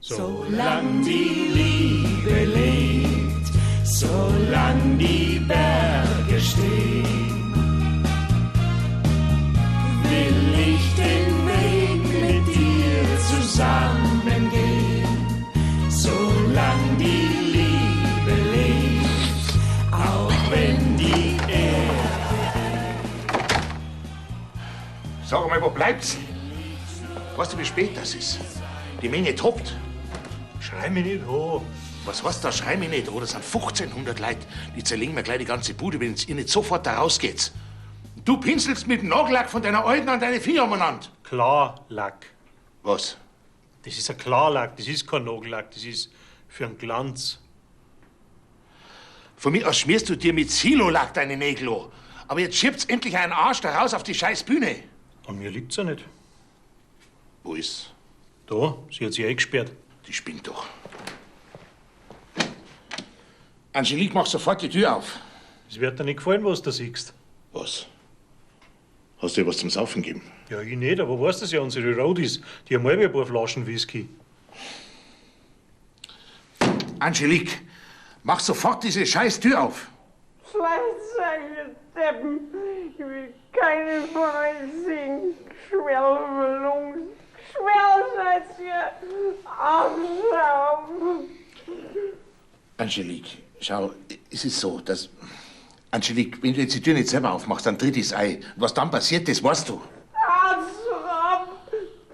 Solang die Liebe lebt, solang die Berge stehen, will ich den Weg mit dir zusammen gehen. Solang die Liebe lebt, auch wenn die Erde. Sag mal, wo bleibt's? Weißt du, wie spät das ist? Die Menge tobt. Schrei mich nicht an. Was heißt da, schrei mich nicht an? Das sind 1500 Leute. Die zerlegen mir gleich die ganze Bude, wenn ihr nicht sofort da rausgeht. Und du pinselst mit dem Nagellack von deiner Alten an deine Finger umeinander. Klarlack. Was? Das ist ein Klarlack, das ist kein Nagellack, das ist für einen Glanz. Von mir aus schmierst du dir mit Silolack deine Nägel an. Aber jetzt schiebt's endlich einen Arsch da raus auf die scheiß Bühne. An mir liegt's ja nicht. Wo ist? Da, sie hat sich eingesperrt. Die spinnt doch. Angelique, mach sofort die Tür auf. Es wird dir nicht gefallen, was du siehst. Was? Hast du ihr was zum Saufen gegeben? Ja, ich nicht, aber weißt du ja, unsere Roadies, die haben halb ein paar Flaschen Whisky. Angelique, mach sofort diese scheiß Tür auf. Vielleicht seid ihr Deppen. Ich will keine von euch sehen. Schwellmelungs. Schwell seid ihr. Abschaum. Angelique, schau, es ist so, dass... Angelique, wenn du jetzt die Tür nicht selber aufmachst, dann tritt ich's ein. Und was dann passiert, das weißt du. Abschaum.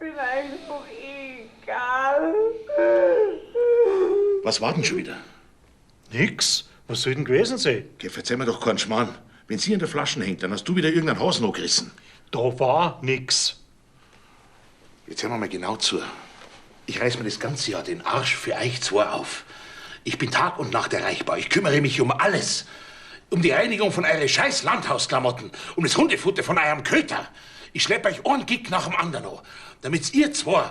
Bin einfach egal. Was war denn schon wieder? Nix. Was soll denn gewesen sein? Geh, verzeih mir doch keinen Schmarrn. Wenn sie in der Flasche hängt, dann hast du wieder irgendeinen Hasen angerissen. Da war nix. Jetzt hören wir mal genau zu. Ich reiß mir das ganze Jahr den Arsch für euch zwei auf. Ich bin Tag und Nacht erreichbar. Ich kümmere mich um alles. Um die Reinigung von euren scheiß Landhausklamotten, um das Hundefutter von eurem Köter. Ich schlepp euch einen Gig nach dem anderen an, damit ihr zwei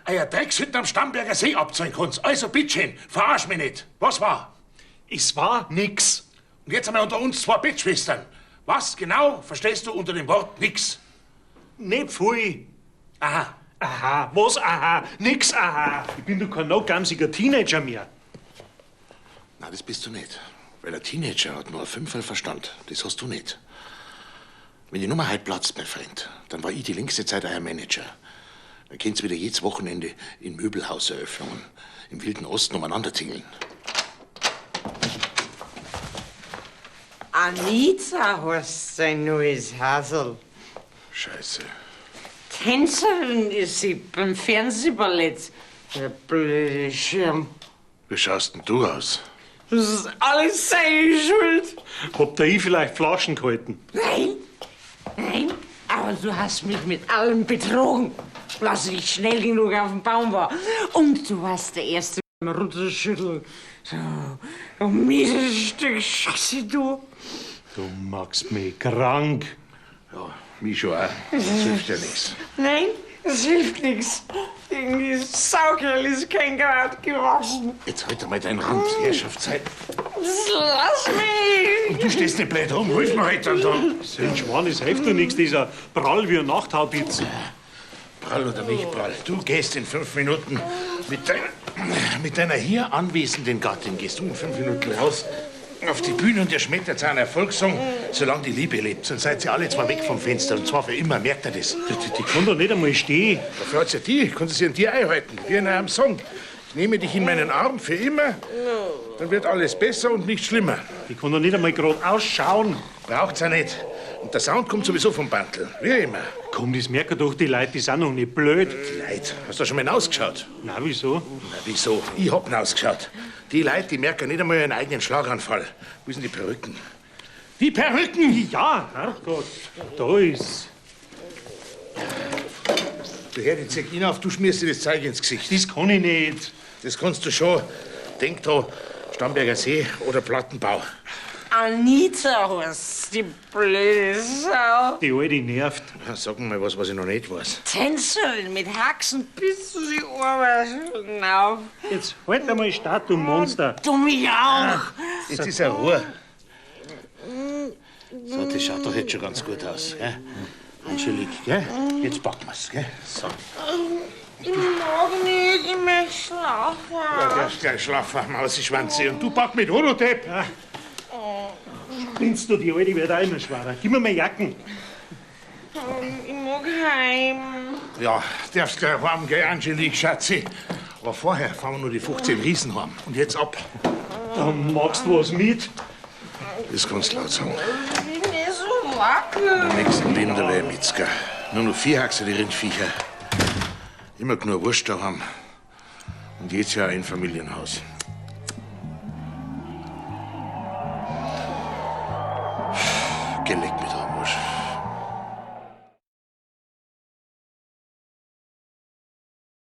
euer Dreckshütten am Starnberger See abzahlen könnt. Also bitteschön, verarsch mich nicht. Was war? Es war nix. Und jetzt einmal unter uns zwei Bettschwestern. Was genau verstehst du unter dem Wort nix? Nicht viel. Aha. Aha, was aha? Nix aha. Ich bin doch kein notgamsiger Teenager mehr. Na, das bist du nicht. Weil ein Teenager hat nur ein Fünferl Verstand. Das hast du nicht. Wenn die Nummer heute platzt, mein Freund, dann war ich die längste Zeit euer Manager. Dann könnt's wieder jedes Wochenende in Möbelhauseröffnungen im Wilden Osten umeinander tingeln. Anita heißt sein neues Hasel. Scheiße. Tänzerin ist sie beim Fernsehballett. Der blöde Schirm. Wie schaust denn du aus? Das ist alles seine Schuld. Hab da ich vielleicht Flaschen gehalten? Nein, nein, aber du hast mich mit allem betrogen, was ich schnell genug auf dem Baum war. Und du warst der Erste beim Runterschütteln. So, du mieses Stück Scheiße, du. Du machst mich krank. Ja, mich schon auch. Das hilft ja nichts. Nein, es hilft nichts. Gegen dieses Saukerl ist kein Grad gewachsen. Jetzt halt einmal deinen Rand, Herrschaftszeit. Lass mich! Und du stehst nicht blöd rum, hilf mir halt dann da. So ein Schmarrn, das hilft doch nichts, dieser Prall wie eine Nachthaubitze. Prall oder nicht prall, du gehst in 5 Minuten mit deiner hier anwesenden Gattin, gehst du in 5 Minuten raus auf die Bühne und ihr schmettert einen Erfolgssong, solange die Liebe lebt. Sonst seid ihr alle zwei weg vom Fenster und zwar für immer, merkt ihr das? Die kann doch nicht einmal stehen. Dafür hat's ja die, kann sie sich an dir einhalten, wie in einem Song. Ich nehme dich in meinen Arm für immer, dann wird alles besser und nicht schlimmer. Die kann doch nicht einmal grad ausschauen. Braucht's ja nicht. Und der Sound kommt sowieso vom Bandl, wie immer. Komm, das merken doch die Leute, die sind noch nicht blöd. Die Leute? Hast du schon mal hinausgeschaut? Na, wieso? Na, wieso? Ich hab hinausgeschaut. Die Leute, die merken nicht einmal ihren eigenen Schlaganfall. Wo sind die Perücken? Die Perücken! Ja, Herrgott, da ist. Du hör, die zieh ihn auf, du schmierst dir das Zeug ins Gesicht. Das kann ich nicht. Das kannst du schon. Denk dran, Starnberger See oder Plattenbau. Anita heißt die blöde Sau. Die Alte nervt. Ja, sag mir mal was, was ich noch nicht weiß. Tänzerin mit Haxen bis zu die Ohrwascheln auf. Jetzt halt einmal statt, du Monster. Du mich auch. Jetzt ist ja Ruhe. So, das schaut doch jetzt schon ganz gut aus, gell? Angelique, gell? Jetzt packen wir's, gell? So. Ich mag nicht, ich möchte schlafen. schlafen. Ja, darfst gleich schlafen, Mauseschwanze. Und du pack mit Holodepp. Ja. Spinnst du, die Alte wird auch immer schwerer. Gib mir mal Jacken. Ich mag heim. Ja, darfst gleich heim gehen, Angelique, Schatzi. Aber vorher fahren wir nur die 15 Riesen heim. Und jetzt ab. Dann magst du was mit. Das kannst du laut sagen. Ich bin nicht so wackel. Im nächsten Leben da wär ich Metzger. Nur noch vier Haxe, die Rindviecher. Immer genug Wurst daheim. Und jedes Jahr ein Familienhaus. Geh, leck mich doch.